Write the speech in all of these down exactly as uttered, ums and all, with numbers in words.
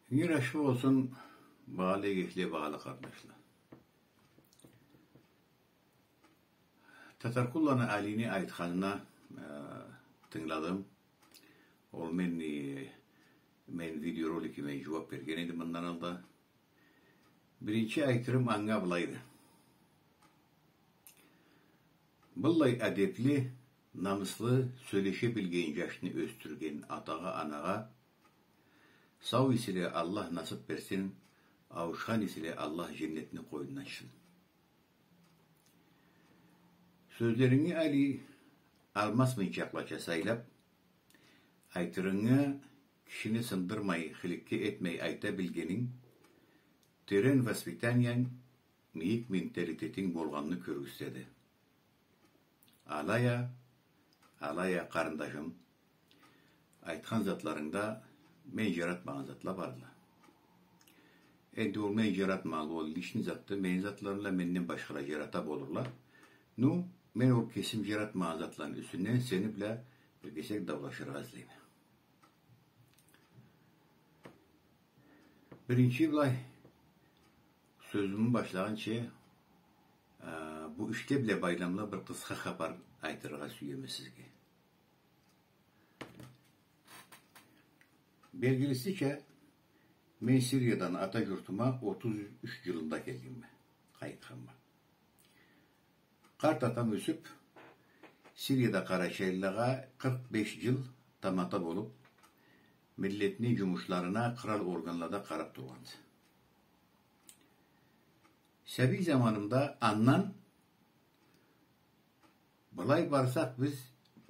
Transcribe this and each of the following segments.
Кюнюгюз ашхы болсун, багъалы эгечле, багъалы къарнашла. Татаркъулланы Алини айтханына, э, тынгыладым. Ол мен, э, мен видеороликиме джууап берген эди мындан алда. Биринчи айтырым анга былайды. Быллай адепли, намыслы, сёлеше билген джашны ёсдюрген атагъа, анагъа сау эселе Аллах насып берсин, ауушхан эселе Аллах дженнетни къойнуна ачсын. Сёзлеринги, Али, алмаз мынчакълача сайлап, айтырынгы, кишини сындырмай, хыликке этмей айта билгенинг, терен воспитаниянг, мийик менталитетинг болгъанны кёргюзтеди. Алай а, алай а, къарындашым, айтхан затларынгда мен джаратмагъан затла бардыла. Энди ол мен джаратмагъан, ол личный затды, мени затларымла менден башхала джарата болурла. Ну, мен ол кесим джаратмагъан затланы юсюнден сени бла бир кесек даулашыргъа излейме. Биринчи былай, сёзюмю башлагъынчы, а, бу ишле бла байламлы бир къысха хапар айтыргъа сюеме сизге. Белгилисича, мен Сириядан ата джуртума отуз юч джылында келгенме, къайтханма. Къарт атам ёсюп, Сирияда къарачайлылагъа къыркъ беш джыл тамата болуп, миллетни джумушларына кърал органлада къарап тургъанды. Сабий заманымда андан, былай барсакъ, биз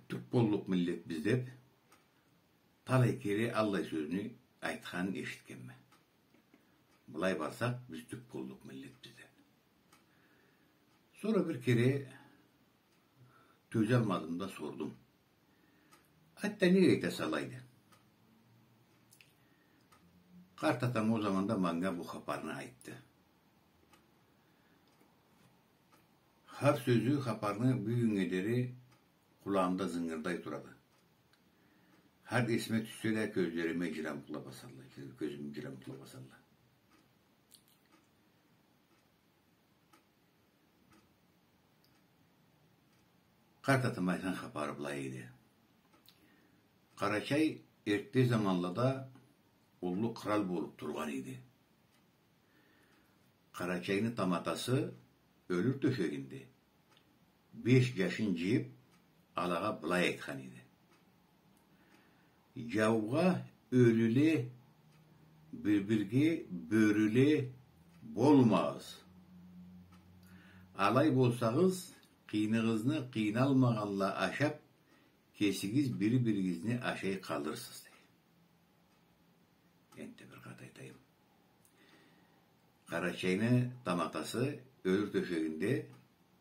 тюк боллукъ миллетбиз деп, талай кере аллай сёзню айтханын эшитгенме. Былай барсакъ, биз тюк боллукъ миллетбиз деп. Сора бир кере тёзалмадым да сордум. Атта, неге айтаса алайды? Къарт атам ол заманда манга бу хапарны айтды. Хар сёзю хапарны бюгюннге дери къулагъымда зынгырдай турады. Хар эсиме тюшсе да, кёзлериме джыламукъла басалла, кёзюме джыламукъла басалла. Къарт атам айтхан хапары былай эди. Къарачай эртте заманлада уллу кърал болуп тургъан эди. Къарачайны таматасы ёлюр тёшегинде беш джашын джыйып, алагъа былай айтхан эди: «Джаугъа ёлюле, бир-бирге бёрюле болмагъыз. Алай болсагъыз, къыйыныгъызны къыйналмагъанла ашап, кесигиз бири-биригизни ашай къалырсыз», — деген. Энтда бир къат айтайым. Къарачайны таматасы ёлюр тёшегинде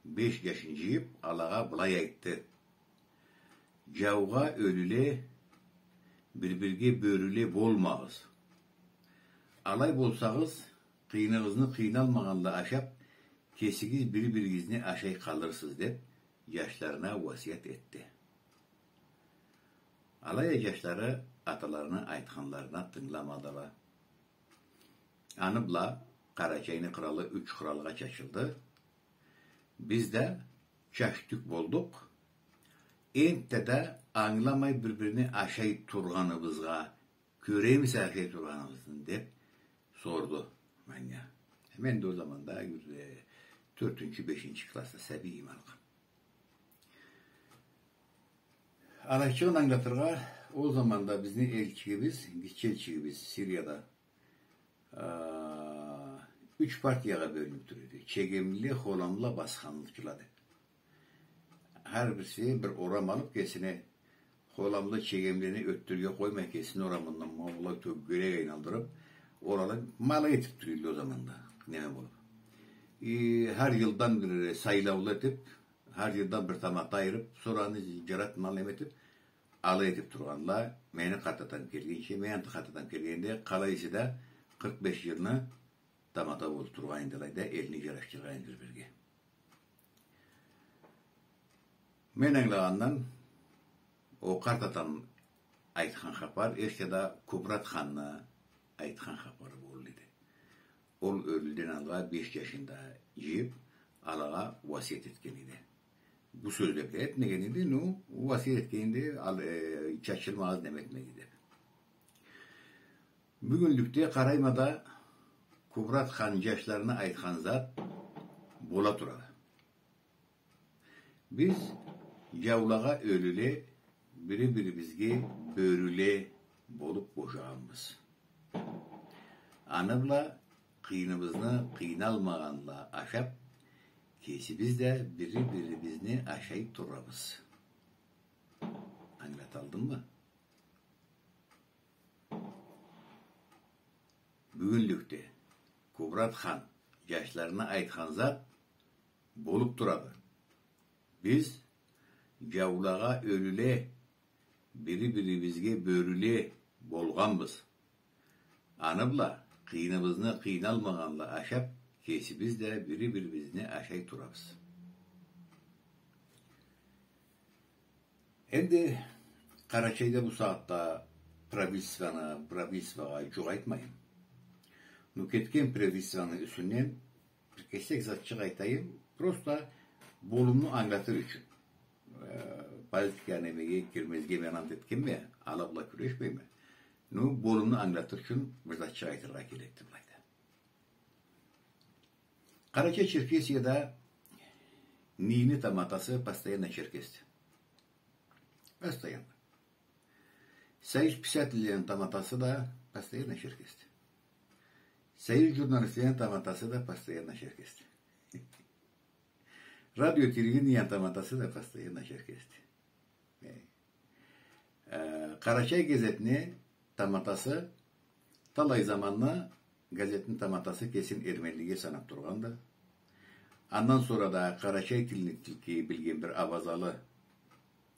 беш джашын джыйып, алагъа былай айтды: «Джаугъа ёлюле, бир-бирге бёрюле болмагъыз. Алай болсагъыз, къыйыныгъызны къыйналмагъанла ашап, кесигиз бири-биригизни ашай къалырсыз», — деп, джашларына уасият этди. Алай а джашлары аталарыны айтханларына тынгыламадыла. Аны бла Къарачайны къралы юч къралгъа чачылды. Биз да чач-тюк болдукъ. Энтта да ангыламай бир-бирини ашай тургъаныбызгъа, кёремисе ашай тургъаныбызны, деп сорду манга. Мен да ол заманда, э, тёртюнчю, бешинчи классда сабийим алкъын. Алайчыгъын ангылатыргъа, ол заманда бизни элчигибиз, гитче элчигибиз Сирияда, а, юч партиягъа бёлюнюп тура эди. Чегемлиле, холамла, басханлычыла деп. Хар бириси бир орам алып, кесине холамла, чегемлени ётдюрюрге къоймай, кесини орамындан ма былай тёгерек айналдырып, оралып, ма алай этип тура эдиле ол заманда, неме болуп. И хар джылдан бир сайлаулу этип, хар джылдан бир тамата айырып, сора аны джаратмагъанла неме этип, алай этип тургъанла, мени къарт атам келгинчи, мени къарт атам келгенде, къалай эсе да, къыркъ беш джылны тамата болуп тургъан эди алайда, элни джарашдыргъан эди бир-бирге. Мен ангылагъандан, ол къарт атам айтхан хапар, эшта да Кубрат ханны, айтхан хапары болур эди. Ол ёлюрден алгъа беш джашын да джыйып, алагъа уасиет этген эди. Бу сёзле бла этмеген эди, но уасиет этген эди, ал-, э, чачылмагъыз, неме этмегиз деп. Бюгюнлюкде къарайма да, Кубрат хан джашларына айтхан зат бола турады. Биз джаулагъа ёлюле, бири-бирибизге бёрюле болуп бошагъанбыз. Аны бла къыйыныбызны къыйналмагъанла ашап, кесибиз да бири-бирибизни ашай турабыз. Ангылаталдыммы? Бюгюнлюкде Кубрат хан джашларына айтхан зат болуп турады. Биз джаулагъа ёлюле, бири-бирибизге бёрюле болгъанбыз. Аны бла къыйыныбызны къыйналмагъанла ашап, кесибиз да бири-бирибизни ашай турабыз. Энди Къарачайда бу сагъатда правительствону, правительствогъа джукъ айтмайым. Но кетген правительствону юсюнден бир кесек затчыкъ айтайым. Просто болумну ангылатыр ючюн. Э, политика немеге кирмезге мен ант этгенме, ала бла кюрешмейме. Но болумну ангылатыр ючюн бир затчыкъ айтыргъа керекди былайда. Къарачай-Черкесияда НИИ-ни таматасы постоянно черкесди. Постоянно. Союз писательлени таматасы да постоянно черкесди. Союз журналистлени таматасы да постоянно черкесди. Радио, телевиденияны таматасы да постоянно черкесди. Э, э, Къарачай газетни таматасы, талай заманны газетни таматасы кесин эрменлиге санап тургъанды. Андан сора да къарачай тилни тилки билген бир абазалы,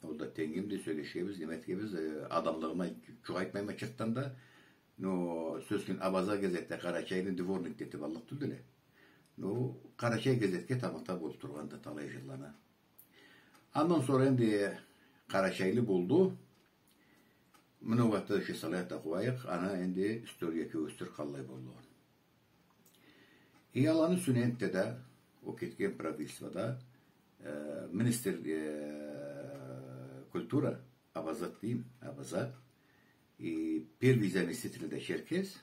ол да тенгимди, сёлешебиз, неме этебиз, э, адамлыгъыма джукъ айтмайма чыртдан да, но сёз ючюн Абаза газетде къарачайны дворник этип аллыкъ тюлдюле. Но Къарачай газетге тамата болуп тургъанды талай жылланы. Андан сора энди къарачайлы болду. Муну вакъытда да ушул салаят да къояйыкъ, аны энди история кёргюзтюр къаллай болду. И аланы юсюнден да, ол кетген правительствода, э, министр, э, культура, Абаза дейим, Абаза, и первый заместитель да черкес,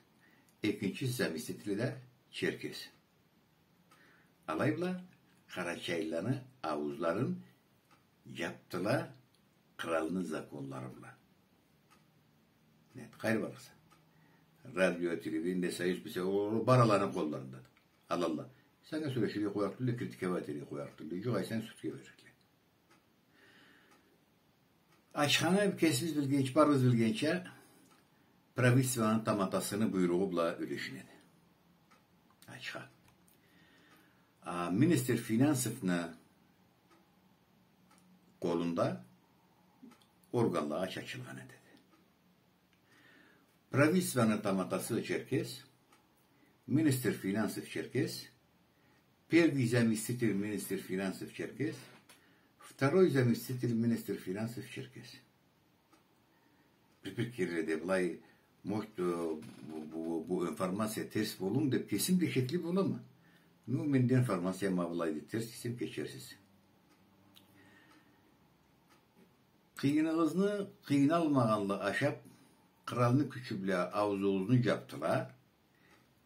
экинчи заместитель да черкес. Алай бла къарачайлыланы ауузларын джапдыла къралны законлары бла. Не, къайры бараса? Радио, телевидение, союз, бизде ол, ол бар аланы къолларында. Алалла. Сеннге сёлеширге къоярыкъ тюлдю, критиковать этерге къоярыкъ тюлдю. Джукъ айтсанг, судге берирле. Ачханы кесибиз билгенча, барыбыз билгенча, правительствону таматасыны буйругъу бла юлешинеди. Ачха. А министр финансовну къолунда органлагъа чачылгъан этеди. Правительствону таматасы черкес, министр финансов черкес, первый заместитель министр финансов черкес, второй заместитель министр финансов черкес. Бир-бир кереледе былай, может, э, бу, бу, бу информация терс болур деп кесим да шекли болама. Ну, менде информация ма былайды, терс десем, кечерсиз. Къыйыныгъызны къыйналмагъанлы ашап, къралны кючю бла аузугъузну джапдыла.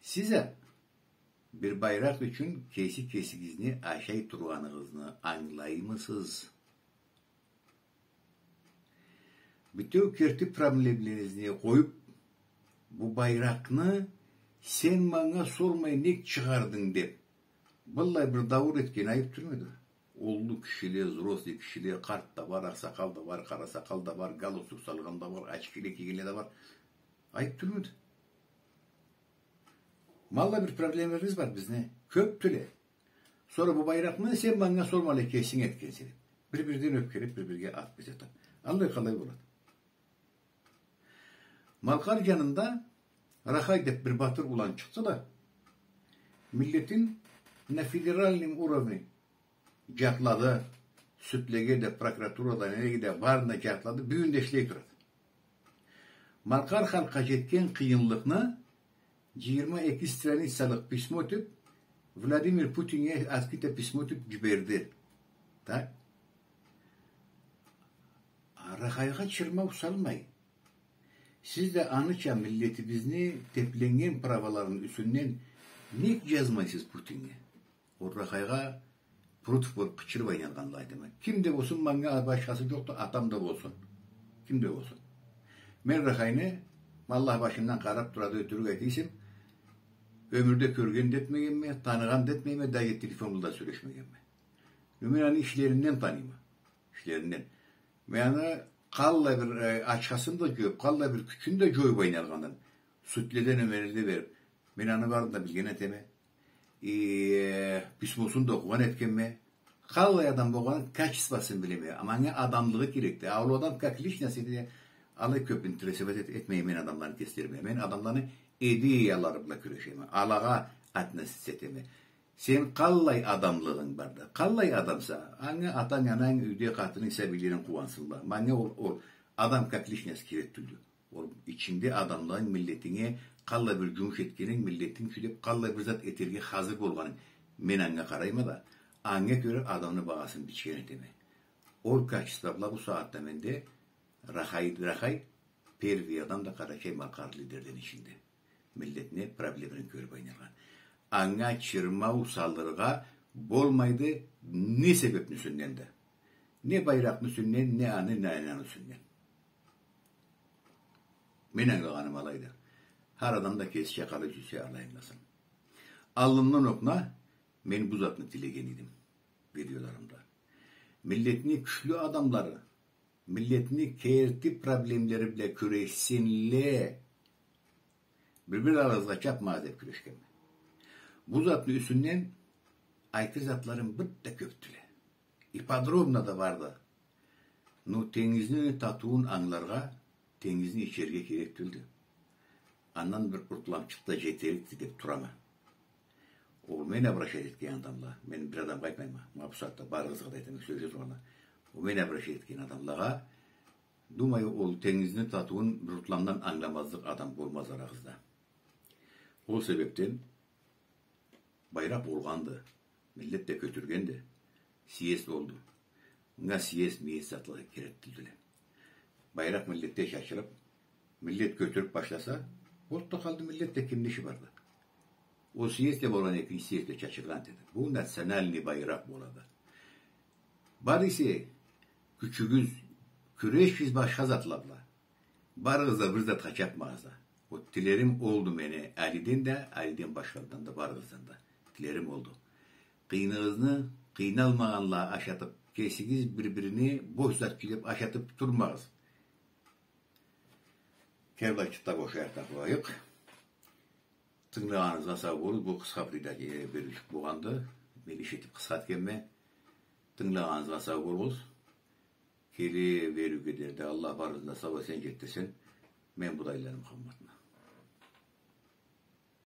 Сиз а бир байракъ ючюн кеси-кесигизни ашай тургъаныгъызны ангылаймысыз? Бютеу керти проблемлеригизни къоюп, бу байракъны сен манга сормай нек чыгъардынг деп, быллай бир дауур этген айып тюлмюдю? Уллу кишиле, взрослый кишиле, къарт да бар, акъсакъал да бар, къара сакъал да бар, галстук салгъан да бар, очкиле кийгенле да бар. Айып тюлмюдю? Ма аллай бир проблемлерибиз бар бизни. Кёп тюле. Сора бу байракъны сен манга сормай кесинг этгенсе деп. Бир-бирден ёпкелеп, бир-бирге ат бизетип. Аллай къалай болады? Малкъар джанында Рахай деп бир батыр улан чыкъды да, миллетин на федеральном уровне джакълады, сюдлеге да, прокуратурада, неге да, барына джакълады, бюгюн да ишлей турады. Малкъар халкъгъа джетген къыйынлыкъны Джыйырма эки страницалыкъ письмо этиб, Владимир Путиннге открыто письмо этиб джиберди. Так? А Рахайгъа чырмау салмай. Сиз да аныча миллетибизни тепленнген праваларыны юсюнден нек джазмайсыз Путиннге? Ол Рахайгъа против болуб къычырыб айланнганла айтама. Ким да болсун, манга башхасы джокъду, атам да болсун. Ким да болсун. Мен Рахайны, Аллах башымдан къараб турады, ётюрюк айтыйсам, ёмюрде кёрген да этмегенме, таныгъан да этмейме, даже телефон бла да сёлешмегенме. Но мен аны ишлеринден таныйма. Ишлеринден. Мен аны къаллай бир, э, ачхасын да джоюб, къаллай бир кючюн да джоюб айланнганын. Судледе, номерледе бериб. Мен аны барын да билген этеме. И, э, письмосун да окъугъан этгенме. Къаллай адам болгъанын, качествосун билеме. Амма манга адамлыгъы керекди. А ол адам как личность эди, алай кёб интересовать эт-, этмейме мен адамланы кеслериме. Мен адамланы идеялары бла кюрешеме. Алагъа относиться этеме. Сен къаллай адамлыгъынг барды? Къаллай адамса, анга атанг, ананг, юйде къатынынг, сабийлеринг къууансынла. Манга ол, ол адам как личность керек тюлдю. Ол ичингде адамлыгъынг, миллетинге къаллай бир джумуш этгенинг, миллетинг ючюн деб къаллай бир зат этерге хазыр болгъанынг. Мен анга къарайма да, анга кёре адамны багъасын бичген этеме. Ол качество бла бу сагъатда менде Рахай, Рахай первый адам да къарачай-малкъарлы лидерлени ичинде. Миллетни проблемаларын кёрюб айланнган. Анга чырмау салыргъа болмайды не себебни юсюнден да. Не байракъны юсюнден, не аны, не ананы юсюнден. Мен ангылагъаным алайды. Хар адам да кесича къалай сюйсе, алай ангыласын. Аллымдан окъуна мен бу затны тилеген эдим видеоларымда. Миллетни кючлю адамлары миллетни керти проблемлери бла кюрешсинле. Бир-бир арагъызгъа чабмагъыз деб кюрешгенме. Бу затны юсюнден айтыр затларым бир да кёбдюле. И подробно да барды. Но тенгизни татыуун ангыларгъа тенгизни ичерге керек тюлдю. Андан бир уртламчыкъ да джетерикди деб турама. Ол мен обращать этген адамла, мен бир адамгъа айтмайма, ма бу сагъатда барыгъызгъа да айтама, сёлешип тургъанла. Ол мен обращать этген адамлагъа, думаю, ол тенгизни татыуун бир уртламдан ангыламазлыкъ адам болмаз арагъызда. Ол себебден байракъ болгъанды, миллет да кётюргенди, съезд болду. Мынга съезд, миезд затла керек тюлдюле. Байракъ миллетде чачылып, миллет кётюрюп башласа, болуп да къалды, миллет да кимни иши барды. Ол съезд да болгъан, экинчи съезд да чачылгъан эди. Бу национальный байракъ болады. Бар эсе кючюгюз, кюрешигиз башха затла бла. Барыгъыз да бир затха чапмагъыз да. Ол тилерим олду мени Алиден да, Алиден башхаладан да, барыгъыздан да. Тилерим олду. Къыйыныгъызны къыйналмагъанла ашатып, кесигиз бир-бирини бош зат кюйде ашатып турмагъыз. Кел, былайчыкъда бошайыкъ да къояйыкъ. Тынгылагъаныгъызгъа сау болугъуз. Бу къысха передача, э, бериучюк болгъанды. Мен иш этип къысха этгенме. Тынгылагъаныгъызгъа сау болугъуз. Келир бериуге дери да Аллах барыгъызны да сау-эсен джетдирсин. Мен Будайланы Мухаммадма.